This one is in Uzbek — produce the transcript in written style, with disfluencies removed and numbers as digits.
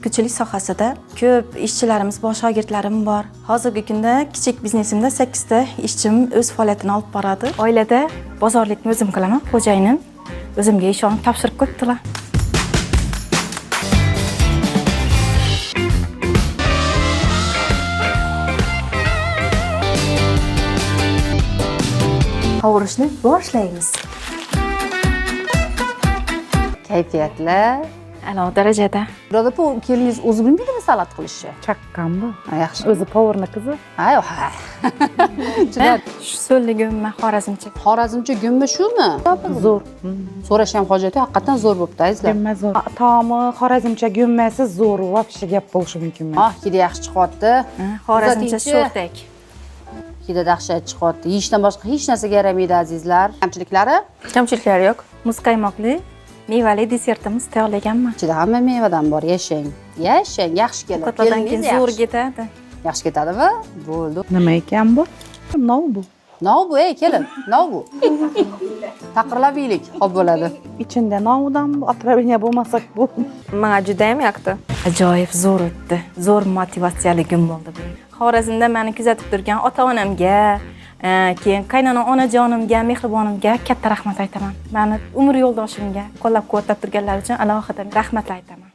Tikuvchilik sohasida ko'p ishchilarimiz bor, shogirdlarim bor. Hozirgi kunda kichik biznesimda 8 ta ishchim o'z faoliyatini olib boradi. Oilada bozorlikni o'zim qilaman, xo'jayinim o'zimga ishonib topshirib qo'yibdilar. Qovurishni boshlaymiz. Kayfiyatlar. A'lo darajada. Iroda opa, keliningiz o'zi bilmaydimi salat qilishni? Chaqqan bu. Ha, yaxshi. O'zi поварni qizi. Ha, yo'q, ha. Juda Shu so'lli go'mma xorazmcha. Xorazmcha go'mma shumi? Zo'r. So'rash ham hojat yo'q, haqiqatan zo'r bo'pti, azizlar. Go'mma zo'r. Taomi xorazmcha go'mmasi zo'r. Вообще gap bo'lishi mumkin emas. Ah, hidi yaxshi chiqyapti. Xorazmcha Uzatingchi. sho'rtak. Hidi dahshat chiqyapti. Yeyishdan boshqa hech narsaga yaramaydi, azizlar. Kamchiliklari? Kamchiliklari yo'q. Muzqaymoqli mevali desertimiz tayyorlaganman. Ichida hamma mevadan bor, yashang. Yashang, yaxshi kelin. Ovqatlardan keyin Keliningiz zo'r yaxshi. ketadi. Yaxshi ketadimi? Bo'ldi. Nima ekan bu? Nov bu. Nov bu, ey kelin, nov bu. Taqirlab yeylik, xo'p bo'ladi. Ichida novdan bu отравление bo'lmasak bu. Menga juda ham yoqdi. Ajoyib zo'r o'tdi. Zo'r motivatsiyali kun bo'ldi bu. Xorazmda meni kuzatib turgan ota-onamga, keyin qaynona onajonimga, mehribonimga katta rahmat aytaman. Meni umr yo'ldoshimga qo'llab-quvvatlab turganlari uchun alohida rahmatlar aytaman.